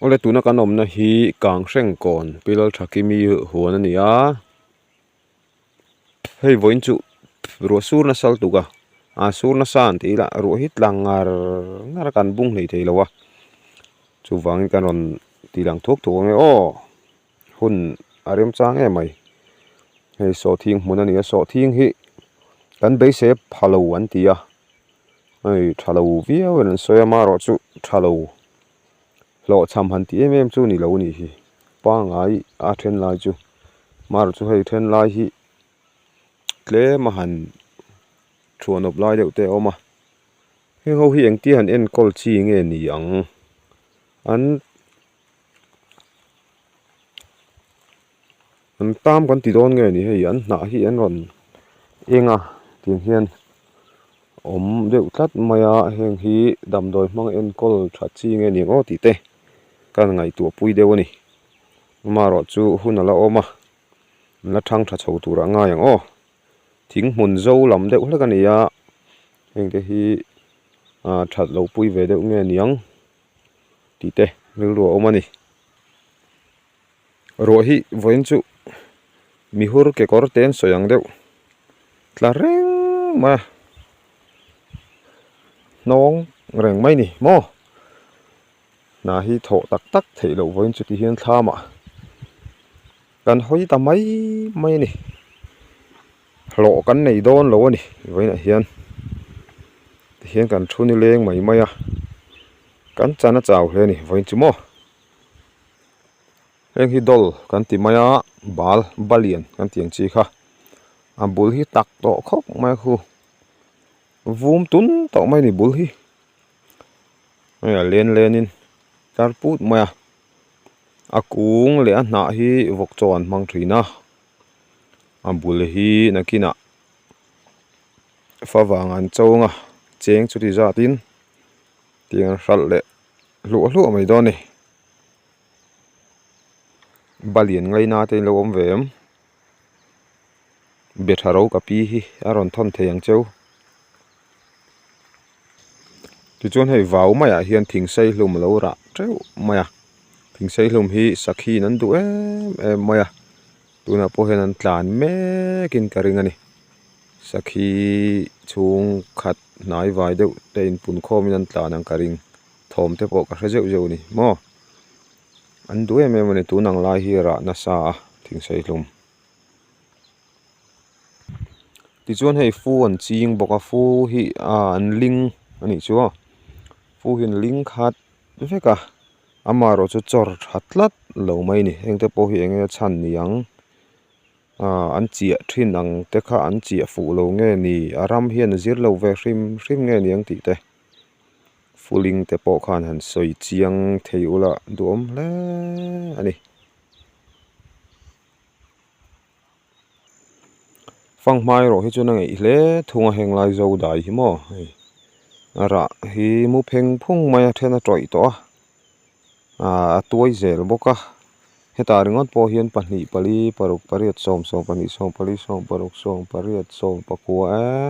Awle tuna kan awmna hi Kanghrengkawn Pilal Thakimi huan a ni a, hei vawiin chu ruah sur nasa lutuk a, a sur nasa an tih ila ruah hi tla ngar ngar a kan bung hlei thei lo a, chuvangin kan rawn tih lang thuak thuak ang e aw hun a remchang em mai, hei sawhthing hmun a ni a sawhthing hi kan beisei a pha lo an ti a. Hei tha lo viau in an sawi a amaherawhchu tha lo hlawhchham han tih em em chu ni lo a nih hi pangngai a then lai chu amaherawhchu hei then lai hi tlem a han thuanawp lai deuh te a awm a heng ho hi engtia han enkawl chi nge ni ang an. An tam kan ti dawn nge ni hei an hnah hi an rawn eng a tiang hian awm deuh tlat mai a heng hi damdawi hmang enkawl tha chi nge ni ang aw tih te ka ngaihtuah pui deuh a ni amaherawh chu hun a la awm a an la thang tha chho tur ah ngai ang aw thing hmun zo lam deuh hlek a ni a heng te hi ah that lo pui ve deuh nge ni ang tih te rilru a awm a ni. Ruah hi vawiin chu mihur kekawr te an sawi ang deuh tla reng mai a hnawng reng mai ni maw hna hi thawh tak tak theih loh vawiin chu ti hian thlam ah kan hawi ta mai mai a ni hlawh kan nei dawn lo a ni vawiin ah hian ti hian kan thu ni leng mai mai a kan chan a chau hle a ni vawiin chu maw. Heng hi dawl kan ti mai a bal balian kan tih ang chi kha a bul hi tak tawh khawp mai a khu vum tun tawh mai a ni bul hi hei a len len in tlar put mai a a kung leh a hnah hi vawk chaw an hmang thin a a bul hi nakinah favang an cho ang a cheng chuti zat in tiang an hralh leh hluah hluah mai dawn a ni. Balian ngaina te in lo awm ve em? Be tha ro ka pi hi a rawn thawn thei ang cheu. Tichuan hei vau maiah hian thingsei hlum a lo rah teuh mai a, thingsei hlum hi sakhi in an duh em em mai a, tunah pawh hian an tlan mekin ka ring a ni. Sakhi chhung khat hnai vai deuh te inpun khawmin an tlan ang ka ring. Thawm te pawh ka hre zeuh zeuh a ni maw? An duh em em a ni tun ang lai hi rah nasa a thingsei hlum. Tichuan hei fu an ching bawk a fu hi ah an ling a nih chu aw fu hi an ling khat vek a amaherawh chu chawr tha tlat lo mai a ni heng te pawh hi eng nge chhan ni ang ah an chiah thin ang te kha an chiah fuh lo nge ni a ram hian a zir lo ve hrim hrim nge ni ang tih te. Fuling te pawh khan han sawi chiang thei ula duhawm hle a ni. Fanghma erawh hi chuan a ngeih hle thung a heng lai zo dai hi maw hei a rah hi mu pheng phung mai a then a tawih tawh a ah a tuai zel bawk a hetah ringawt pawh hian pahnih pali paruk pariat sawm sawm pahnih sawm pali sawm paruk sawm pariat sawm pakua eee.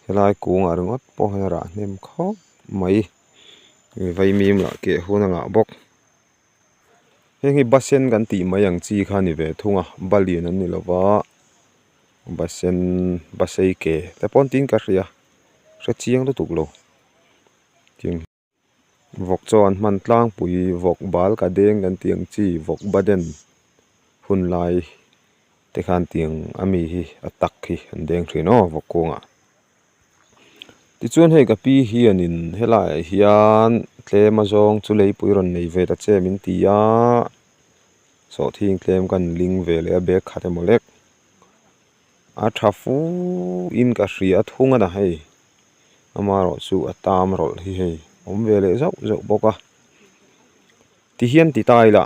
Helai kungah ringawt pawh hian a rah hnem khawp mai vaimim lah keh hun a ngah bawk heng hi basen kan tih mai ang chi kha a ni ve thung a balian an ni lo va basen basei ke te pawh an tiin ka hria hre chiang lutuk lo. Vawk chaw an hman tlangpui vawk bal ka deng kan tih ang chi vawk baden hun lai te khan tiang a mi hi a tak hi an deng thin aw vawk kungah. Tichuan hei ka pi hianin helaiah hian tlem azawng chu leipui rawn nei ve ta che min ti a sawhthing tlem kan ling ve leh a bag khat emaw lek. A tha fu in ka hria a thung a na hei amaherawh chu a tam rawlh hi hei awm ve leh zauh zauh bawk a tihian ti ta ila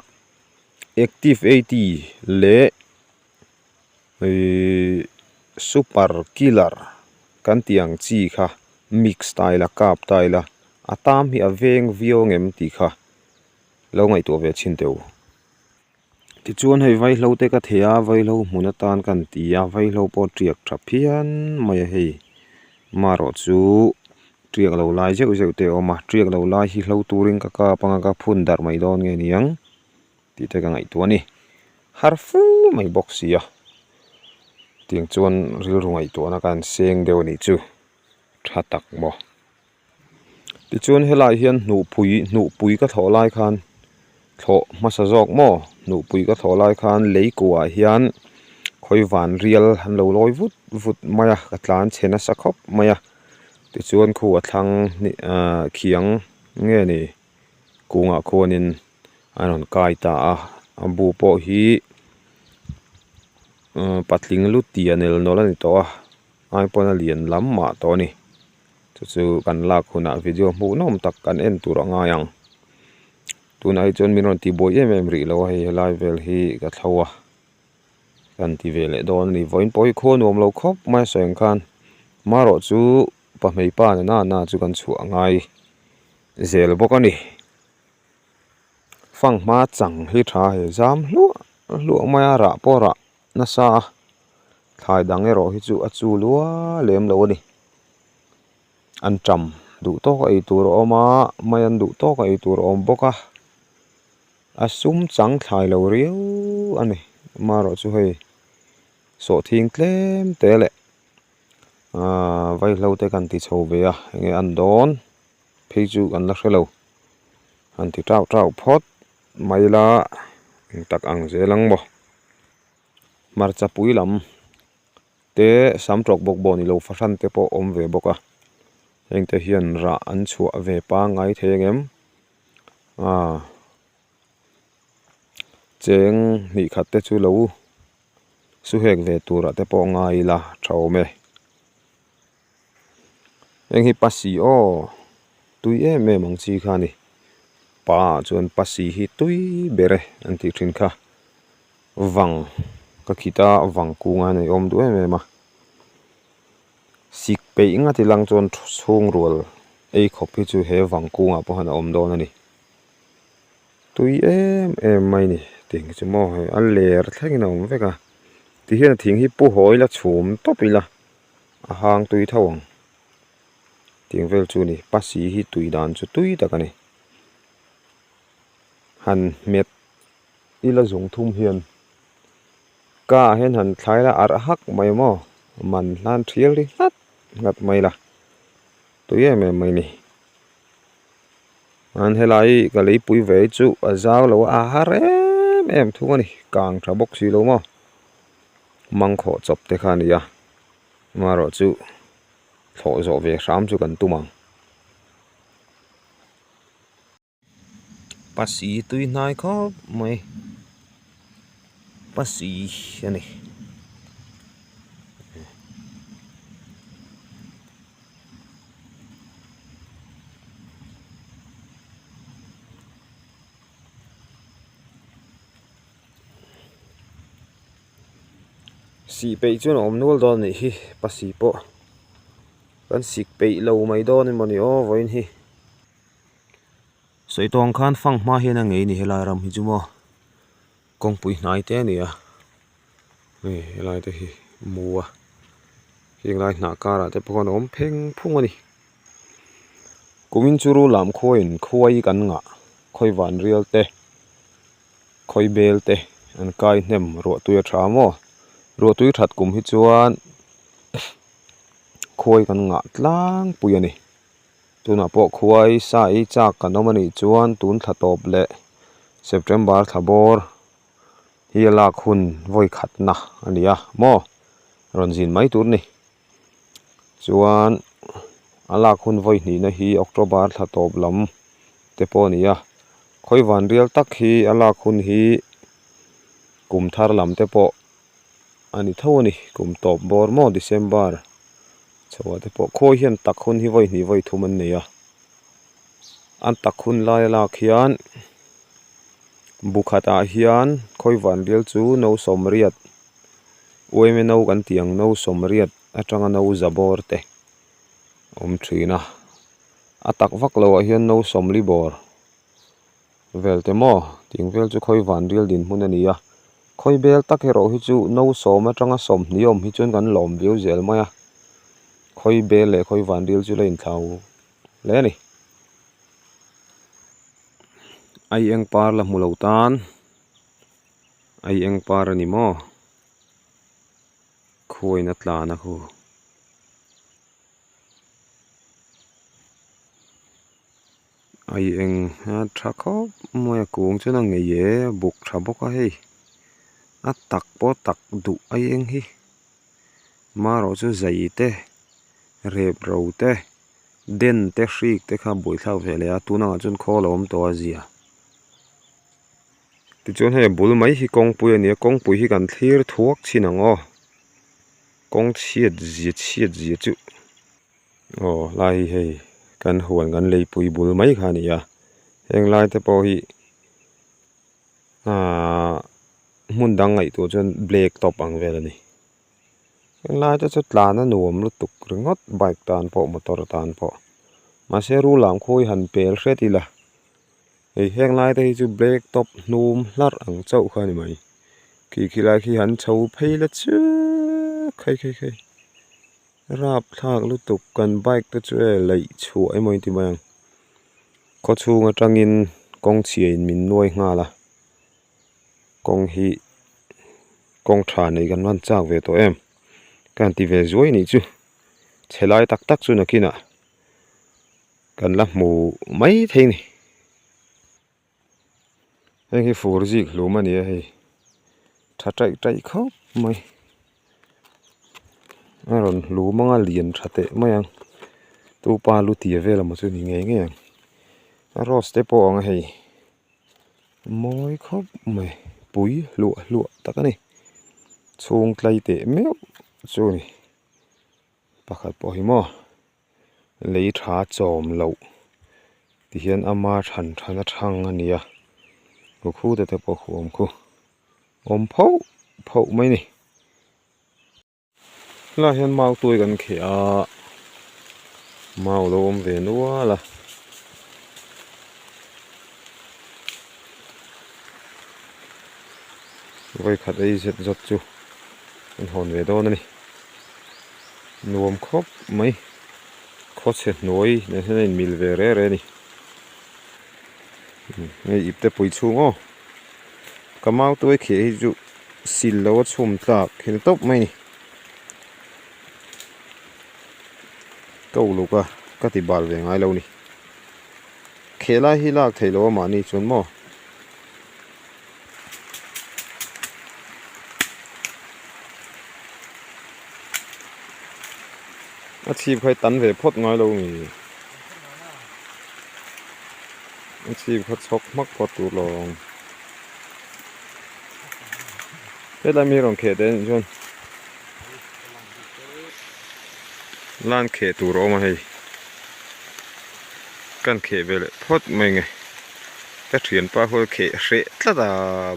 active eighty leh ihh super killer kan tih ang chi kha mix ta ila kap ta ila a tam hi a veng viau ang em tih kha lo ngaihtuah ve chhin teh u. Tichuan hei vaihlo te ka thei a vaihlo hmun atan kan ti a vaihlo pawh tiak tha phian mai a hei marawh chu. Tiak lo lai zeuh zeuh te a awm a, tiak lo lai hi hlo turin ka kap anga ka phun darh mai dawn nge niang tih te ka ngaihtuah a ni. Har fu mai bawk si a, tiang chuan rilru ngaihtuahna ka han seng deuh a nih chu tha tak maw. Tichuan helai hian hnuhpui hnuhpui ka thlawh lai khan thlawh hmasa zawk maw hnuhpui ka thlawh lai khan lei kuah hian khawi van rial an lo lawi vut vut mai a ka tlan chhe nasa khawp mai a tichuan khu a thlang ahh khiang nge ni kungah khuanin a rawn kai ta a a bu pawh hi ahh patling lu tia nel nawlh a ni tawh a ai pawn a lian lam mah tawh a ni. Chu chu kan lak hunah video hmuh nawm tak kan en tur a ngai ang. Tunah hi chuan min rawn ti buai em em rih lo a hei helai vel hi ka thlo a kan ti ve leh dawn a ni. Vawiin pawh hi khua nuam lo khawp mai a sawi ang khan marawh chu pahmei pa na na chu kan chhuah a ngai zel bawk a ni. Fanghma chang hi tha he zam hluah hluah mai a rah pawh rah nasa a thlai dang erawh hi chu a chu lua lem lo a ni. An ṭam duh tawk a ei tur a awm a mai an duh tawk a ei tur a awm bawk a a sum chang thlai lo riau a ni amaherawh chu hei sawhthing tlem te leh ahh vaihlo te kan ti chho ve a enge an dawn phei chu kan la hre lo an ti tau tau phawt mai la eng tak ang zel ang maw hmarcha pui lam. Te sam tawk bawk bawk ni lo fahran te pawh awm ve bawk a heng te hian rah an chhuah ve pangngai thei ang em aaa cheng hnih khat te chu lo su hek ve turah te pawh ngai ila tha awm e heng hi pasi aw tui em em ang chi kha a ni pa ah chuan pasi hi tui ber e an tih thin kha. Vang ka khit a vang kung a nei awm duh em em a sik peih ngat ilang chuan chhung rual ei khawp hi chu he vang kungah pawh hian a awm dawn a ni tui em em mai a ni tih ang chu maw hei a ler thlengin a awm vek a ti hian a thing hi pu haw ila chhum tawp ila a hang tui tho ang tih ang vel chu a ni pasi hi tui dan chu tui tak a ni han hmet. Ila zung thum hian ka ah hian han thlai la arh hak mai maw man hlan thial ri nghat nghat mai la tui em em mai ni an helai ka leipui ve hi chu a zau lo a har em em thung a ni kang tha bawk si lo maw mangkhawh chawp te kha a ni a amaherawh chu thlawh zawh ve hram chu kan tum ang. Pasi tui hnai khawp mai pasi a ni. Sih peih chuan a awm nual dawn a nih hi pasi pawh kan sik peih lo mai dawn emaw ni aw vawiin hi. Sawi tawng khan fang hma hian a ngei ni helai ram hi chu maw kawngpui hnai te a ni a hei helai te hi mu a heng lai hnah karah te pawh khan a awm pheng phung a ni kumin chu ru lam khuain khuai kan ngah khawi van rial te khawi bel te an kai hnem ruah tui a tha maw ruah tui that kum hi chuan khuai kan ngah tlangpui a ni. Tunah pawh khuai sa ei chak kan awm a nih chuan tun thla tawp leh September thla bawr hi a lak hun vawi khatna a ni a maw rawn zin mai tur a ni. Chuan a lak hun vawi hnihna hi October thla tawp lam te pawh a ni a, khawi van rial tak hi a lak hun hi kum thar lam te pawh a ni tho a ni kum tawp bawr maw December. Chho ah te pawh khawi hian tak hun hi vawi hnih vawi thum an nei a an tak hun lai a lak hian bu khatah hian khawi van bial chu no sawmriat uaime no kan tih ang no sawmriat atanga no za bawr te a awm thin a a tak vak loh ah hian no sawmli bawr. Vel te maw? Tih vel chu khawi van rial dinhmun a ni a, khawi bel tak erawh hi chu no sawm atanga sawmhnih awm hi chuan kan lawm viau zel mai a, khawi bel leh khawi van rial chu la inthlau hle a ni. Ai eng par la hmu lo tan ai eng par a ni maw khuain a tlan a khu. Ai eng a tha khawp mai a kung chuan a ngei e a buk tha bawk a hei a tak pawh a tak duh ai eng hi marawh chu zai te rep ro te den te hrik te kha buaithlak ve leh a tun angah chuan khawl a awm tawh a zia tichuan hei a bul mai hi kawngpui a ni a kawngpui hi kan thlir thuak chhin ang aw kawng chhiat zia chhiat zia chu. Aw lai hi hei kan huan kan leipui bul mai kha a ni a heng lai te pawh hi ahh hmun dang ngaihtuah chuan black top ang vel a ni heng lai te chu tlan a nuam lutuk ringawt bike tan pawh motor tan pawh mahse rul ang khawi han pel hret ila hei heng lai te hi chu black top hnum hlarh ang chauh kha a ni mai khi khi lai khi han chho phei la chiuh khai khai khai. Rapthlak lutuk kan bike te chu e laih chhuah emaw in ti mai ang khaw chhung atangin kawng chhia in min nuai nghal a kawng hi kawng tha nei kan van chak ve tawh em ka han ti ve zuai nih chu chhe lai tak tak chu nakinah kan la hmu mai thei a ni. Heng hi fur zik hlum a ni a hei tha taih taih khawp mai a rawn hlum anga lian tha teh mai ang tupa lu tia vel emaw chu ni ngei ngei ang a rose te pawh a ang a hei mawi khawp mai pui hluah hluah tak a ni chhung tlai teh meuh chu a ni pakhat pawh hi maw. Lei tha chawm loh ti hian ama than than a thang a ni a khu khu te te pawh khu awm khu awm phoh phoh mai a ni helaiah hian mau tuai kan kheh a mau lo awm ve nual a. Vawikhat ei zet zawt chu an hawn ve dawn a ni. Nuam khawp mai. Khawchhe hnuai nen hian a inmil ve re re a ni. Hei ip te pui chhung aw. Ka mau tuai kheh hi chu sil lo a chhum tlak hi ni tawp mai a ni. Ka uluk a, ka ti bal ve ngai lo a ni. Kheh lai hi lak theih loh a mahni chuan maw? A chhip kha i tan ve phawt ngai lo nge? A chhip kha chhawk hmak phawt tur lo ang. Hetlai mi rawn kheh teh anih chuan lan kheh tur a awm a hei. Kan kheh ve leh phawt mai nge ka thianpa hual kheh hreh tlat a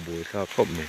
buaithlak khawp mai.